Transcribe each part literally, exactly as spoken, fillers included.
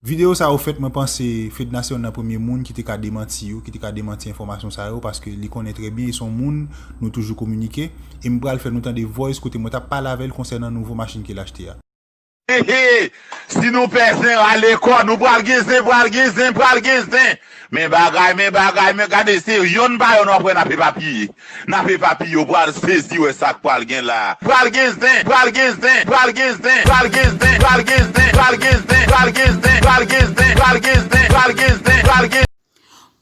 Videyo sa yo fèt, mwen panse Fedna se yonn nan premye moun ki te ka demanti yo, ki te ka demanti enfòmasyon sa yo, paske li konnen trè byen, e se yon moun nou toujou kominike, e m pral fè nou tande voice kote mwen t ap pale avè l konsènan nouvo machin ke l achte a. He, he, si nou pè zen, rale kò nou, pral gen zen, pral gen zen, pral gen zen. Men bagay, men bagay, men gade, se yonn pa yonn w ap wè n ap epapiye. N ap epapiye, w pral sezi wè sa k pral gen la. Pral gen zen, pral gen zen, pral gen zen, pral gen zen, pral gen zen, pral gen zen, pral gen zen, pral gen zen, pral gen zen, pral gen zen, pral gen zen, pral gen zen.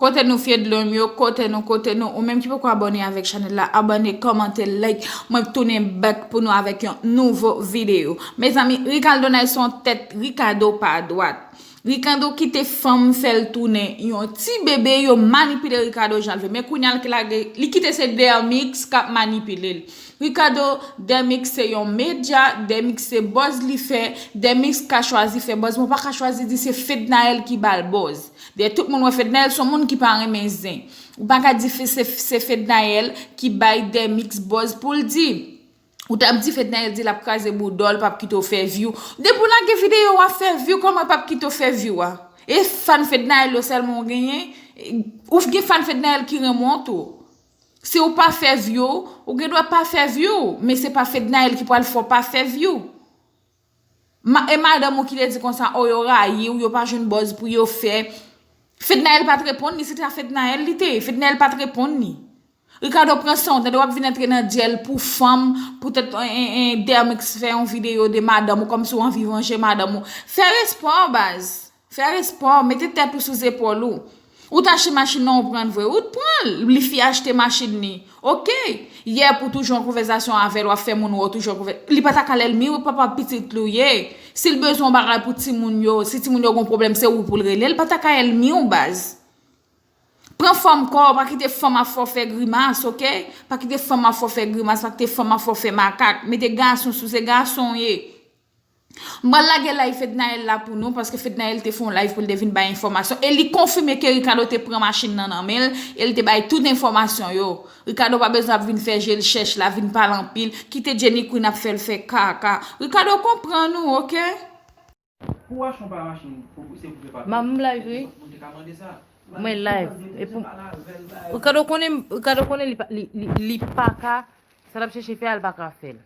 Kote nou fye dlo m yo, kote nou, kote nou, ou menm ki poko abòne avèk chanèl la, abòne, kòmante, like, mwen tounen back pou nou avèk yon nouvo videyo. Mezanmi, Ricardo Nice se yon tèt Ricardo pa dwat. Ricardo kite fanm fè l tounen yon ti bebe, yo manipile Ricardo jan l vle. Men kounye a l ki lage, li kite se Dermix k ap manipile l. Ricardo, Dermix se yon medya, Dermix se buzz li fè, Dermix ka chwazi fè buzz, men w pa ka chwazi di se Fednaelle ki ba l buzz. Dayè tout moun wè Fednaelle se yon moun ki pa renmen zen. Ou pa ka di fe- se, se Fednaelle ki bay Dermix buzz pou l di. Ou t ap di Fednaelle di l ap kraze boudòl, p ap kite w fè view. Depi w lage videyo w ap fè view, kòman l p ap kite w fè view a? E fan Fednaelle yo sèlman w genyen? Ou gen fan Fednaelle ki renmen w tou? Si w pa fè view, ou gen dwa pa fè view, men se pa Fednaelle ki pral fè w pa fè view. Ma, e madanm ou ki te di konsa, o yo rayi w, yo pa jwenn buzz pou yo fè. Fednaelle pa t reponn li, se ta Fednaelle li te ye, Fednaelle pa t reponn li. Ricardo pran san w, tande w ap vin antre nan dyèl pou fanm, poutèt en, en, en, Dermix fè yon videyo de madanm ou, kòmsi w anvi vanje madanm ou. Fè respè w, baz. Fè respè w, mete tèt ou sou zepòl ou. Ou t achte machin nan, ou pran l vre. Ou t pran l, li fi achte machin li. Oke. Yè pou toujou an konvèsasyon avè l, w ap fè moun wè w toujou an konvè-, li pa ta ka lènmi w, papa pitit li w ye. Si l bezwen yon bagay pou timoun yo, si timoun yo gon pwoblèm, se ou pou l rele, l pa ta ka ènmi w, baz. Pran fòm kò w, pa kite fanm ap fè w fè grimas, oke? Pa kite fanm ap fè w fè grimas, pa kite fanm ap fè w fè makak. Mete gason sou se gason w ye. M pral lage live Fednaelle la pou nou, paske Fednaelle te fè yon live pou l te vin bay enfòmasyon. E li konfime ke Ricardo te pran machin nan nan men l, e l te bay tout enfòmasyon yo. Ricardo pa bezwen ap vin fè je l chèch la, vin pale anpil. Kite Jenny Queen ap fè l fè kaka. Ricardo konprann ou, oke? Pou w achte yon pa machin, pou, se pou fè pa. Manm live, wi. Moun te ka mande sa. Mwen live. E pou, Ricardo konnen, Ricardo konnen li pa, li, li, li pa ka, sa l ap chèche fè a, li pa ka fè l.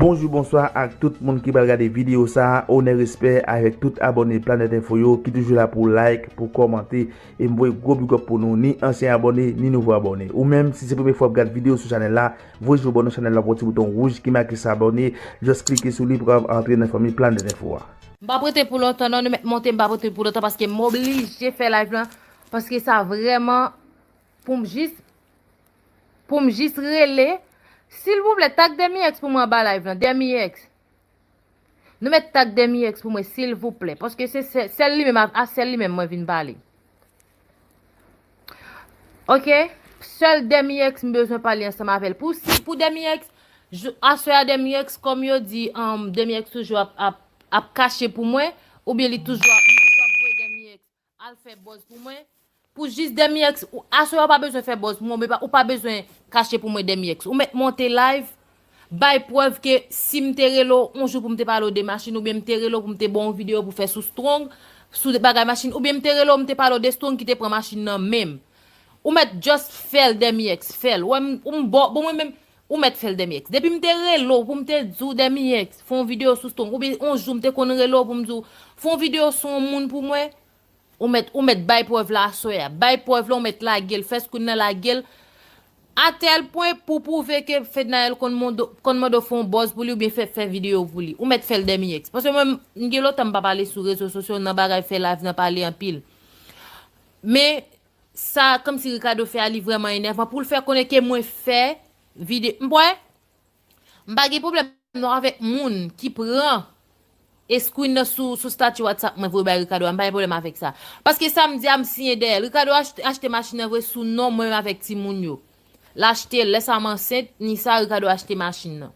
Bonjou, bonswa ak tout moun ki pral gade videyo sa a. Onè, respè avèk tout abòne Planet Info yo ki toujou la pou like, pou kòmante. E m voye gwo big up pou nou, ni ansyen abòne, ni nouvo abòne. Ou menm, si se premye fwa w ap gad videyo sou chanèl la, voye je w bò nan chanèl la, w ap wè yon ti bouton wouj ki make s'abonner. Just klike sou li pou w kapab antre nan fanmi Planet Info a. M p ap rete pou lontan non, nou mèt monte, m p ap rete pou lontan paske m oblije fè live lan, paske sa vrèman pou m jis, pou m jis rele. Silvouplè, tag Demi X pou mwen anba live lan, Demi X. Nou mèt tag Demi X pou mwen, silvouplè. Paske se sè-, sèl li menm, a, a sèl li menm mwen vin pale. Oke? Sèl Demi X m bezwen pale ansanm avè l. Pou si, pou Demi X, jou, aswè a Demi X, kòm yo di, um, Demi X toujou ap, ap, ap kache pou mwen, oubyen li toujou ap, li toujou ap voye Demi X al fè buzz pou mwen. Pou jis Demi X, ou, aswè a ou pa bezwen fè buzz pou mwen, ou pa, ou pa bezwen kache pou mwen Demi X. Ou mèt monte live, bay prèv ke si m te rele w yon jou pou m te pale w de machin, oubyen m te rele w pou m te ba w yon videyo pou fè sou Strong, sou bagay machin, oubyen m te rele w, m te pale w de Strong ki te pran machin nan men m. Ou mèt just fè l Demi X, fè l. Ou wè m, ou m bò, bon mwen menm, ou mèt fè l Demi X. Depi m te rele w pou m te di w Demi X, fè yon videyo sou Strong, oubyen yon jou m te konn rele w pou m di w, fè yon videyo sou yon moun pou mwen, Ou mèt, ou mèt bay prèv la aswè a. Bay prèv la, ou mèt lage l. Fè screen nan lage l. A tèl pwen pou pwouve ke Fednaelle konn mande, konn mande w fè yon buzz pou li oubyen fè, fè videyo pou li. Ou mèt fè l Demi X. Paske mwen, m gen lontan m pa pale sou rezo sosyo nan bagay fè live nan pale anpil. Men, sa kòmsi Ricardo fè a, li vrèman enèvan. Pou l fè konnen ke mwen fè videyo. M pa wè? M pa gen pwoblèm non avèk moun ki pran screen nan sou, sou statut WhatsApp mwen voye bay Ricardo a, m pa gen pwoblèm avèk sa. Paske sa m di a, m siyen dèyè l. Ricardo achte, achte machin nan vre sou non mwen menm avèk timoun yo. L achte l, lè sa m ansent, ni sa, Ricardo achte machin nan.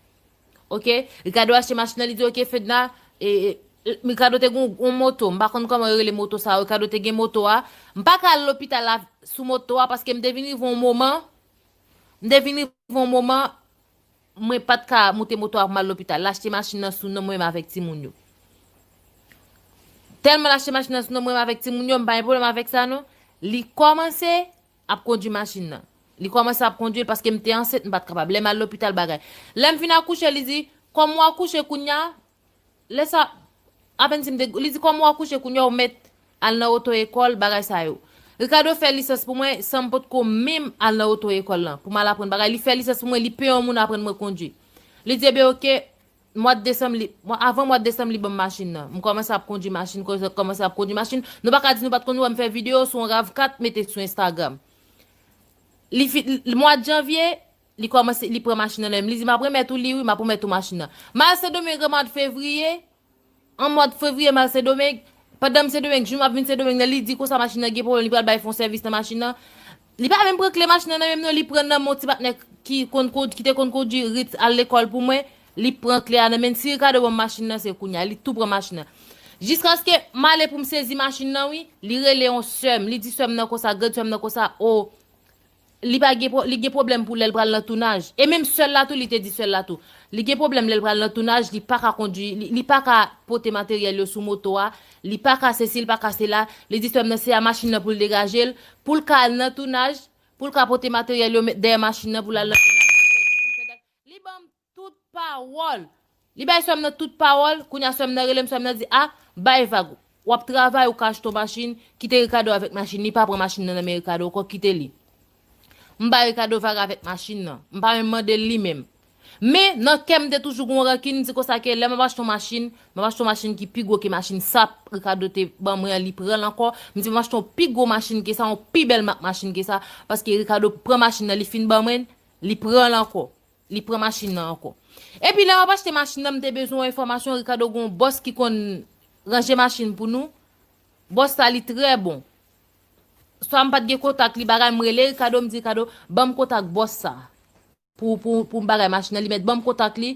Oke? Ricardo achte machin nan, li di, "Oke, Fedna, e, e, Ricardo te gen yon, yon moto, m pa konn kòman yo rele moto sa, Ricardo te gen moto a. M pa ka al lopital la sou moto a, paske m te vin rive yon moman, m te vin rive yon moman, mwen pa t ka moute moto a pou m al lopital. L achte machin nan sou non mwen menm avèk timoun yo. Tèlman l achte machin nan sou non mwen menm avèk timoun yo, m pa gen pwoblèm avèk sa non. Li kòmanse ap kondui machin nan. Li kòmanse ap kondui l paske m te ansent, m pa t kapab. Lè m al lopital, bagay. Lè m fin akouche, li di, kòm ou akouche kounye a, lè sa, apèn si m te, li di, kòm ou akouche kounye a, ou mèt al nan oto ekòl, bagay sa yo. Ricardo fè lisans pou mwen san m potko menm al nan oto ekòl lan pou m al aprann bagay. Li fè lisans pou mwen, li peye yon moun aprann mwen kondui. Li di, ebyen, oke, mwa desanm, li, mwa, avan mwa desanm, li ban m machin nan. M kòmanse ap kondui machin, kò-, kòmanse ap kondui machin. Nou pa ka di nou pa t konn wè m fè videyo sou yon rav kat, mete sou Instagram. Li fi-, l-, mwa janvye, li kòmanse, li pran machin nan men m. Li di, m ap remèt ou li, wi, m ap remèt ou machin nan. M al Sendomeng an mwa fevriye, an mwa fevriye, m al Sendomeng. Pandan m Sendomeng, jou m ap vin Sendomeng nan, li di konsa machin nan gen pwoblèm, li pral bay fè yon sèvis nan machin nan. Li pa menm pran kle machin nan nan men m non, li pran nan men yon ti patnè ki konn kondui, ki te konn kondui Ritz al lekòl pou mwen, li pran kle a nan men l. Si Ricardo ban m machin nan, se kounye a, li tou pran machin nan. Jiskaske m ale pou m sezi machin nan, wi, li rele yon sè m, li di sè m nan konsa, gad sè m nan konsa, o, li pa gen pwo-, li gen pwoblèm pou lè l pral nan tounaj. E menm sè l la tou, li te di sè l la tou. Li gen pwoblèm lè l pral nan tounaj, li pa ka kondui, li, li pa ka pote materyèl yo sou moto a, li pa ka sesi, li pa ka sela. Li di sè m nan se a machin nan pou l degaje l, pou l ka al nan tounaj, pou l ka pote materyèl yo met dèyè machin nan pou l al nan tounaj, pou l fè di, pou l fè dat. Li ban m tout pawòl. Li bay sè m nan tout pawòl, kounye a sè m nan rele m, sè m nan di, a, bay vag. W ap travay, ou ka achte yon machin, kite Ricardo avèk machin, li pa pran machin nan nan men Ricardo ankò, kite li. M bay Ricardo vag avèk machin nan. M pa menm mande l li menm. Men, nan kè m te toujou gen yon rankin, m di konsa ke lè m ap achte yon machin, m ap achte yon machin ki pi gwo ke machin sa Ricardo te ban mwen an, li pran l ankò. M di m ap achte yon pi gwo machin ke sa, yon pi bèl mak machin ke sa, paske Ricardo pran machin nan, li fin ban mwen, li pran l ankò. Li pran machin nan ankò. Epi lè m ap achte machin nan, m te bezwen yon enfòmasyon, Ricardo gen yon bòs ki konn ranje machin pou nou. Bòs sa, li trè bon. Swa m pa t gen kontak li, bagay, m rele Ricardo, m di, Ricardo, ban m kontak bòs sa pou, pou, pou m bagay machin nan, li mèt ban m kontak li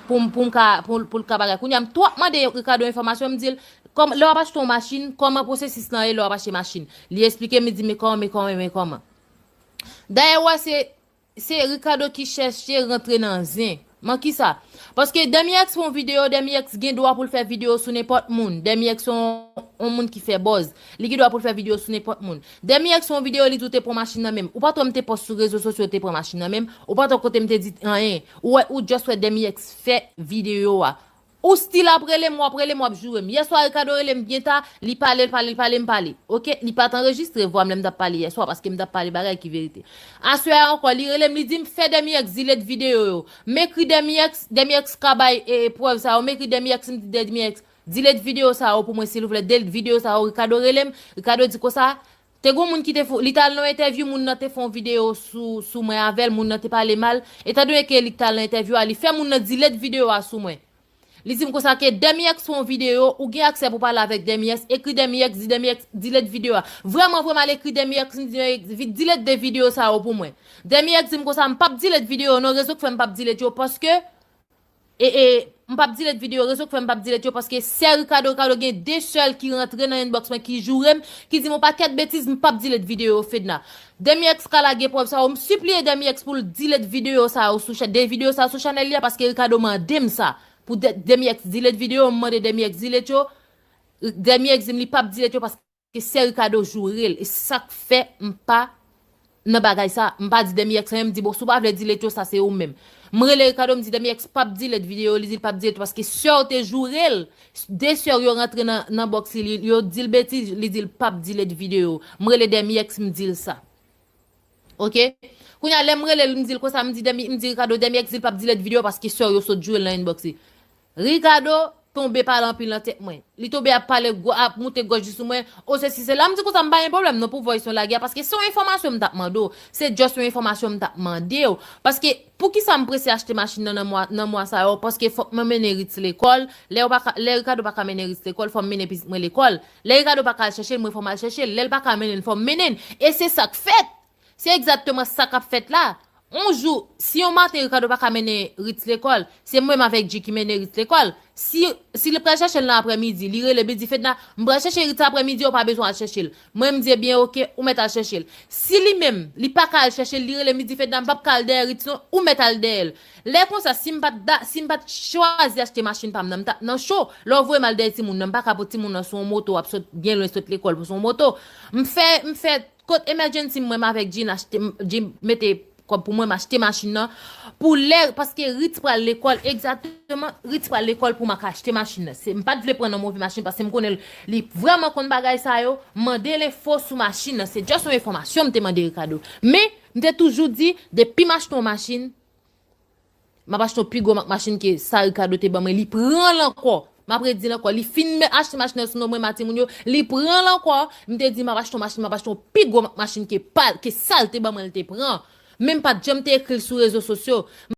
pou m, pou m ka, pou, pou l ka bagay. Kounye a, m twò ap mande Ricardo enfòmasyon, m di l, kòm, lè w ap achte yon machin, kòman pwosesis lan ye lè w ap achte machin? Li eksplike m, li di, men kòman, men kòman, men kòman. Dayè, w wè, se, se Ricardo ki chèche rantre nan zen. Man kisa? Paske Demi X fè yon videyo, Demi X gen dwa pou l fè videyo sou nenpòt moun. Demi X se yon, yon moun ki fè buzz. Li gen dwa pou l fè videyo sou nenpòt moun. Demi X fè yon videyo, li di w te pran machin nan men m. Ou pa t wè m te pòs sou rezo sosyo, te pran machin nan men m. Ou pa t wè kote m te di anyen. Ou wè, ou just wè Demi X fè videyo a. Ou still ap rele m, w ap rele m, w ap joure m. Yèswa, Ricardo rele m byen ta, li pale, l pale, l pale, m pale. Oke? Li pa t anrejistre vwa m lè m t ap pale yèswa, paske m t ap pale bagay ki verite. Aswè a ankò, li rele m, li di m fè Demi X delete videyo yo. M ekri Demi X, Demi X ka bay, e, e, prèv sa yo. M ekri Demi X, m di Demi X, delete videyo sa yo pou mwen, silvouplè. Delete videyo sa yo. Ricardo rele m, Ricardo di konsa, te gon moun ki te fè, li t al nan entèvyou, moun nan te fè yon videyo sou, sou mwen avè l, moun nan te pale mal. Etandone ke li t al nan entèvyou a, li fè moun nan delete videyo a sou mwen. Li di m konsa ke Demi X fè yon videyo, ou gen aksè pou pale avèk Demi X, ekri Demi X, di Demi X delete videyo a. Vrèman, vrèman, al ekri Demi X, m di Demi X, delete de videyo sa yo pou mwen. Demi X di m konsa, m p ap delete videyo yo non, rezon k fè m p ap delete yo, paske, e, e, m p ap delete videyo, rezon k fè m p ap delete yo, paske sè Ricardo, Ricardo gen de sè l ki rantre nan inbox mwen, ki joure m, ki di m yon pakèt betiz, m p ap delete videyo yo, Fedna. Demi X ka lage prèv sa yo, m sipliye Demi X pou l delete videyo sa yo sou chè-, de videyo sa yo sou chanèl li a, paske Ricardo mande m sa. Pou de-, Demi X delete videyo, m mande Demi X delete yo. Demi X di m li p ap delete yo paske sè Ricardo joure l. E sa k fè m pa nan bagay sa. M pa di Demi X anyen, m di, bon, si w pa vle delete yo, sa se ou menm. M rele Ricardo, m di Demi X p ap delete videyo, li di l p ap delete yo paske sè w te joure l. De sè w yo rantre nan, nan box li, li, yo di l betiz, li di l p ap delete videyo. M rele Demi X, m di l sa. Oke? Kounye a, lè m rele l, m di l konsa, m di Demi, m di Ricardo, Demi X di l p ap delete videyo paske sè w yo sot joure l nan inbox li. Ricardo tonbe pale anpil nan tèt mwen. Li tonbe ap pale gwo, ap moute gòj li sou mwen. O, sesi, sela. M di konsa, m pa gen pwoblèm non pou voice yon lage a, paske se yon enfòmasyon m t ap mande w. Se just yon enfòmasyon m t ap mande w. Paske, poukisa m prese achte machin nan nan mwa, nan mwa sa yo? Paske fòk mwen mennen Ritz lekòl. Lè yo pa ka, lè Ricardo pa ka mennen Ritz lekòl, fò m mennen pitit mwen lekòl. Lè Ricardo pa ka al chèche l, mwen fò m al chèche l. Lè l pa ka mennen l, fò m mennen l. E se sa k fèt. Se egzakteman sa k ap fèt la. On jou, si yon maten Ricardo pa ka mennen Ritz lekòl, se mwen menm avèk G ki mennen Ritz lekòl. Si, si li pral chèche l nan aprèmidi, li rele m, li di, Fedna, m pral chèche Ritz aprèmidi, ou pa bezwen al chèche l. Mwen, m di, ebyen, oke, ou mèt al chèche l. Si li menm, li pa ka al chèche l, li rele m, li di, Fedna, m p ap ka al dèyè Ritz non, ou mèt al dèyè l. Lè konsa, si m pa t da, si m pa t chwazi achte machin pa m nan, m t ap nan cho. Lè w voye m al dèyè timoun nan, m pa ka pote timoun nan sou yon moto, w ap sot byen lwen, sot lekòl pou sou yon moto. M fè, m fè kot emergency mwen avèk Jean achte, Jean mete kòb pou mwen, m achte machin nan. Pou lè, paske Ritz pral lekòl, egzakteman, Ritz pral lekòl pou m ka achte machin nan. Se, m pa t vle pran nan move machin, paske m konnen li vrèman konn bagay sa yo. M mande l enfo sou machin nan. Se just yon enfòmasyon m te mande Ricardo. Men, m te toujou di, depi m achte yon machin, m ap achte yon pi gwo mak machin ke sa Ricardo te ban mwen. Li pran l ankò. M ap redi l ankò. Li fin achte machin nan sou non mwen, ma timoun yo. Li pran l ankò. M te di, m ap achte yon machin, m ap achte yon pi gwo mak machin ke pa, ke sa l te ban mwen, l te pran. Men m pa t janm te ekri l sou rezo sosyo.